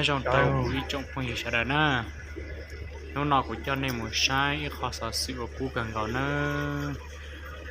Zoo rau kuv ib tsoom phooj ywg sawv daws na. Hnub no kuv coj nej mus saib ib qho xov xwm uas kub kawg nkaus na.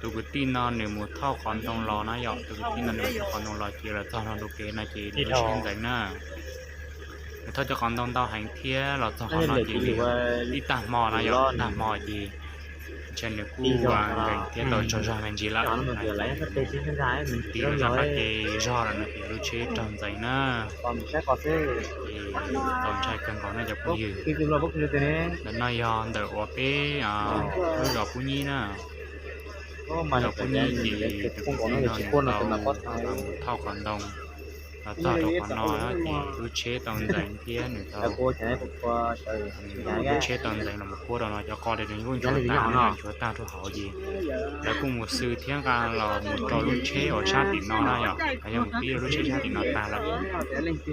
Tus kwv tij no nws mus thauj qhov ntoo los na yom, tus kwv tij no nws mus thauj qhov ntoo los ces los txog no tus kev no ces nws lub tsheb ntxeev na. Nws thauj cov qhov ntoo ntau heev thiab los txog qhov no ces nws ib tag hmo no yom, tag hmo ces ntshe nws kuj nkees thiab tau tsaug zog me ntsis lawm no ces tiv zog qab ke zog lawm no ces lub tsheb raug ntxeev na. Ces txaus ntshai kawg nkaus no cov phooj ywg. Ntawm no yog ntawm uas peb lub zos Pub Nyib na. Zos Pub Nyib ces tus kwv tij no nws tau mus thauj qhov ntoo los txog rau qhov no ces lub tsheb tau ntxeev thiab nws tau, lub tsheb tau ntxeev los mus puab rau no, cov qos ces nws kuj nchuav tag, nchuav tag rau hauv ces lawv kuj mus xwb thiab nqa los mus rau lub tsheb uas sab tim no na yom, yog mus pib rau lub tsheb sab tim no tag lawm.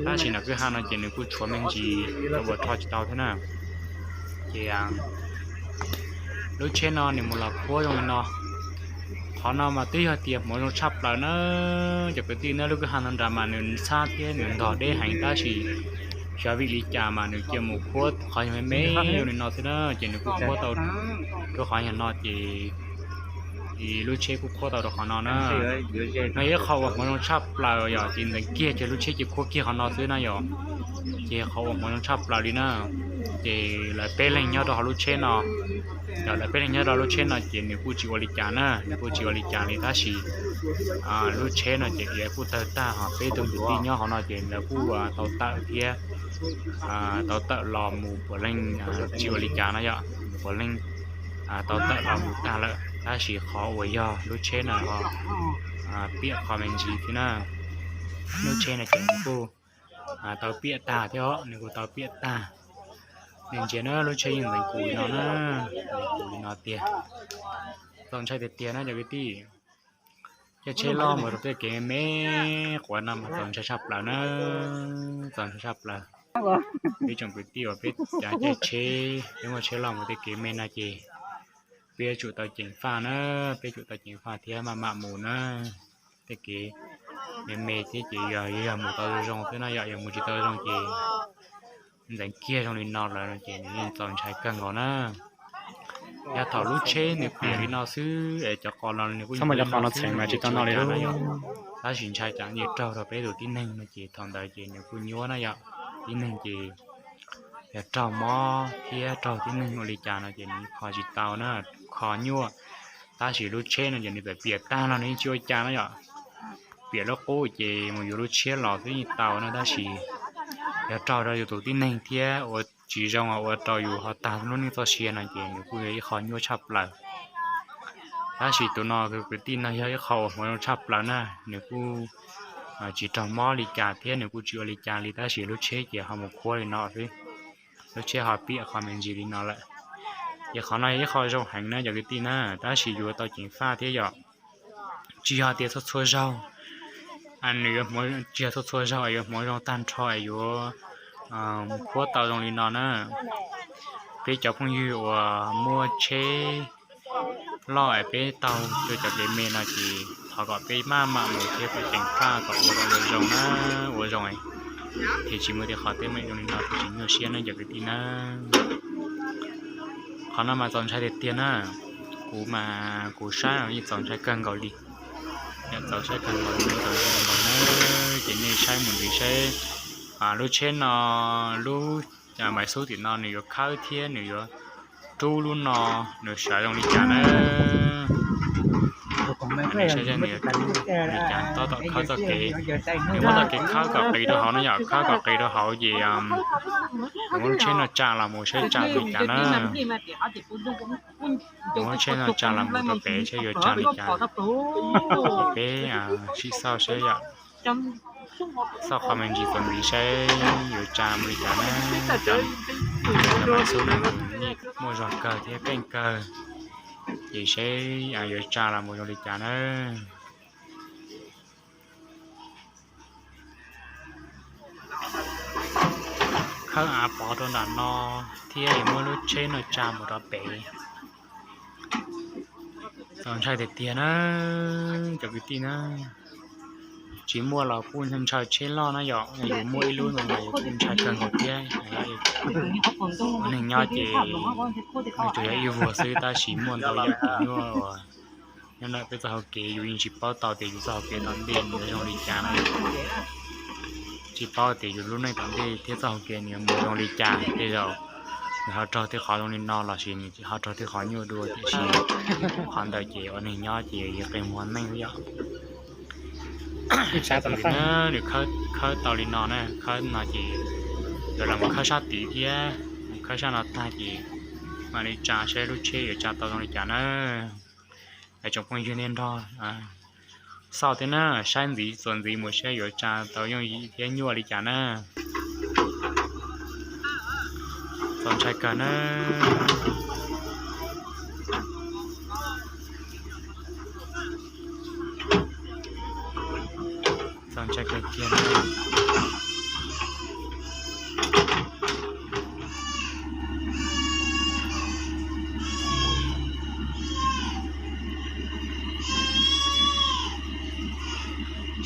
Tab sis nram kwj ha no ces nws kuj tshuav me ntsis, lawv ua rho tsis tau thiab na. Ces lub tsheb no nws mus los puab zoo li no. Qhov no mas twb yog tias hmoov zoo tshaj plaws na. Cov kwv tij na, lub kwj ha no nrad mas nws txhab thiab nws ntog deb heev tab sis xyov vim li cas mas nws cia mus puab qhov me me zoo li no xwb na, ces nws kuj puab tau rau qhov yog no ces lub tsheb kuj khuab tau rau qhov no na. No yog ib qho uas hmoov zoo tshaj plaws yom, ces ntxeev kiag ces lub tsheb cia khuab kiag qhov no xwb na yom. Ces qhov uas hmoov zoo tshaj plaws li na, ces lawv peb leeg nyob rau hauv lub tsheb no. Yog lawv peb leeg nyob rau lub tsheb no ces nws kuj tsis ua li cas na, nws kuj tsis ua li cas li tab sis lub tsheb no ces kuj tawg tag, ho peb tug kwv tij nyob hauv no ces lawv kuj tau tawm thiab, tau tawm los mus puav leej tsis ua li cas no yom, puav leej tau tawm los mus tag lawm, tab sis qhov uas yog lub tsheb no ho piam qho me ntsis thiab na. Lub tsheb no ces nws kuj tau piam tag thiab, nws kuj tau piam tag. Nej ntsia na, lub tsheb yeej ntev kuv li no na, ntev kuv li no tiag. Txaus ntshai tiag tiag na cov kwv tij. Caij tsheb loj mus rau tej kev me me quav no mas txaus ntshai tshaj plaws na, txaus ntshai tshaj plaws. Peb tsoom kwv tij uas peb caij tsheb, peb muaj tsheb loj mus tej kev me no ces peb yuav tsum tau ceev faj na, peb tsum tau ceev faj thiab maj mam mus na. Tej kev me me thiab ces yog, yog mus tau zoo xwb no yom, yog mus tsis tau zoo ces ntxeev kiag zoo li no lawm no ces nws yeej txaus ntshai kawg nkaus na. Yog thaum lub tsheb nws piam li no xwb es cov qos no nws kuj txhob mus cov qos no txheem mas tsis tau no li na yom. Tab sis ntshai tsam nws raug rau peb tus tib neeg no ces thaum ntawd ces nws kuj nyuaj na yom. Tib neeg ces yog raug mob thiab raug tib neeg ua li cas no ces nws kho tsis tau na, kho nyuaj. Tab sis lub tsheb no ces nws txawm piam tag los nws yeej tsis ua cas na yom. Piam lub qub ces mus yuav lub tshiab los twb yeej tau na, tab sis yog raug rau yus tus tib neeg thiab ua tsis zoo ua rau yus ho tag lub neej txoj sia no ces nws kuj yog ib qho nyuaj tshaj plaws. Tab sis tus no tus kwv tij no yog ib qho uas hmoov zoo tshaj plaws na, nws kuj tsis raug mob li cas thiab nws kuj tsis ua li cas li, tab sis lub tsheb ces ho mus khuab li no xwb. Lub tsheb ho piam qho me ntsis li no lawm. Ces qhov no yog ib qho zoo heev na cov kwv tij na, tab sis yuav tau ceev faj thiab yom. Tsis yog tias txhua txhua zaug nws yuav, tsis yog txhua txhua zaug es yuav hmoov zoo tag nrho es yuav khuab tau zoo li no na. Peb cov phooj ywg uas muaj tsheb loj es peb taug rau cov kev me no ces thov kom peb maj mam mus thiab kom ceev faj kom ua kom zoo na, ua zoo thiaj tsis muaj tej qhov teeb meem zoo li no thiaj tsis nyuaj siab na cov kwv tij na. Qhov no mas txaus ntshai tiag tiag na. Kuv mas kuv saib yeej txaus ntshai kawg nkaus li. Yeej txaus ntshai kawg nkaus li, txaus ntshai kawg nkaus na. Ces nej saib mus ntxiv saib lub tsheb no, lub maiv xub tim no nws yuav khawb thiab nws yuav rub lub no, nws sawv zoo li cas na. Nej saib nws yuav rub li cas, tab tom khawb txoj kev. Nws muab txoj kev khawb kom qis rau hauv na yom, khawb kom qis rau hauv ces nws muab lub tsheb no tsa los mus saib tsa li cas na. Nws muab lub tsheb no tsa los mus rau pem saib yuav tsa li cas. Peb sim xauj saib yom, xauj qhov me ntsis txuas ntxiv saib yuav tsa mus li cas na. Cov maiv xub no nws muaj zog kawg thiab keej kawg, ces saib yuav tsa los mus zoo li cas na. Khawb av pov rau nram no thiab yuav muab lub tsheb no tsa mus rau pem. Txaus ntshai tiag tiag na cov kwv tij na. Tsis muaj los kuj ntshaw tsheb loj na yom, yus muaj ib lub ntawd mas yus kuj ntshai kawg nkaus thiab. Ua neeg nyob ces nws tsuas yog ib vuag xwb tab sis muaj ntau yam tus nyuaj uas nyob ntawm peb txoj hauv kev yus yeej tsis paub tau tias yus txoj hauv kev tom ntej nws yuav zoo li cas na. Tsis paub tias yus lub neej tom ntej thiab txoj hauv kev nws yuav mus zoo li cas, tej zaum nws ho raug tej qhov zoo li no lossis nws ho raug tej qhov nyuaj dua, tiam sis qhov ntawd ces ua neeg nyob ces yog qi muag neej xwb yom. Nws khawb tau li no na, khawb no ces yuav los mus khawb sab tid thiab, mus khawb sab no tag ces mam li tsa saib lub tsheb yuav tsa tau zoo li cas na. Es tsoom phooj ywg nej nrog xauj thiab na, saib ntxiv txuas ntxiv mus saib yuav tsa tau yooj yim thiab nyuaj li cas na. Txaus ntshai kawg na. Txaus ntshai kawg kiag na.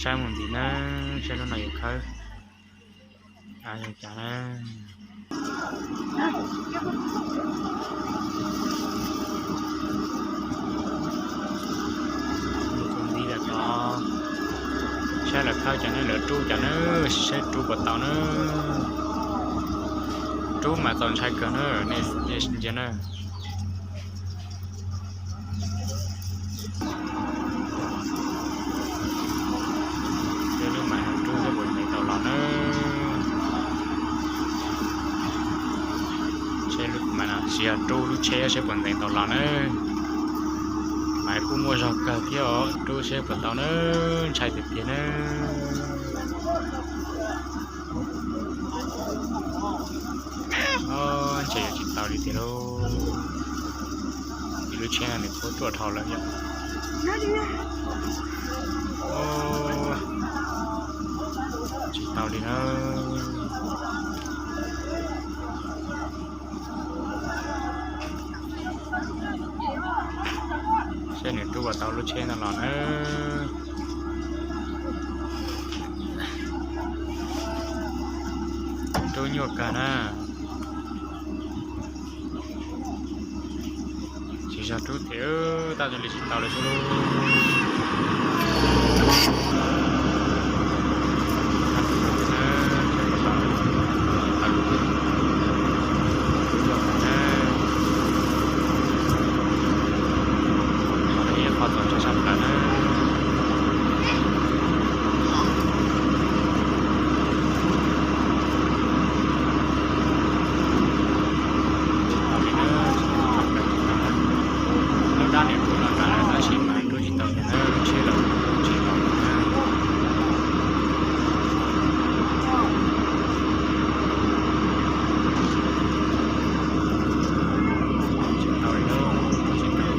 Saib mus ntxiv na, saib lub no yuav khawb cas na. Mus txuas ntxiv lawm tod, saib lawv khawb cas na, lawv rub cas na, saib rub puas tau na. Rub mas txaus ntshai kawg na, nej ntsia na. Saib lub mas rub saib puas ntxeev tau los na. Saib lub mas no tsis yog rub lub tsheb saib puas ntxeev tau los na. Mas kuj muaj zog kawg thiab os, rub saib puas tau na, ntshai tiag tiag na. Ntshe yuav tsis tau li tiag lauj. Vim lub tsheb no nws khuab ruaj dhau lawm yom. Tsis tau li na. Saib nws rub puas tau lub tsheb no los na. Rub nyuaj kawg na. Tsis yog rub thiab, tab sis li tsis tau li xwb lauj. Qhov no yog qhov txaus ntshai sab plaws na. Lub dab niam rub los nrad lawm tab sis mas rub tsis tau tiag na, lub tsheb los tsis tau na. Tsis tau li na, rub tsis tau.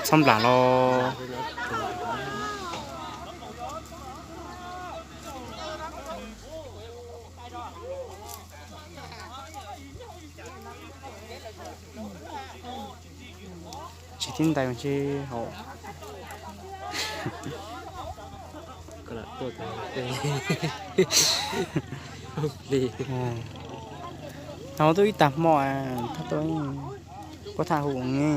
Txhob nplam los. Tsis tib ntais mas tsis haum. Hau tuaj ib tag hmo, puab tham hu ne.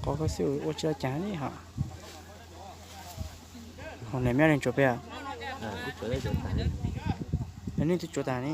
Cov qos koj xwb ua tsis tau cas li hos. Hos nws meb leej tsuav peb, nej twb tsuav tas ne.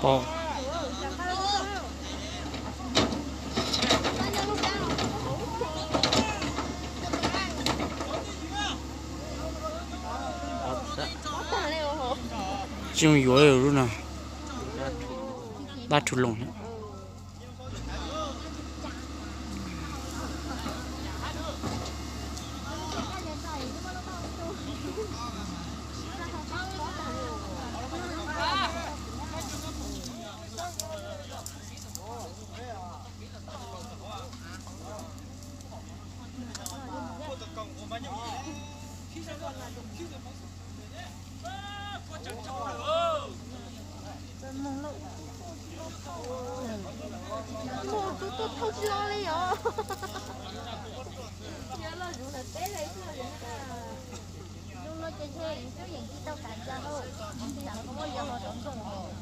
Pom. Tsis zoo yuav lub no. Dab rhu loo. Tus tuaj thauj tsis los li os. Yog loj zuv ntawm peb li xwb. Zoo no ces ntshe yus twb yeem tsis tau kam ntsa lauj, tsam muaj yog ho rov nrooj os.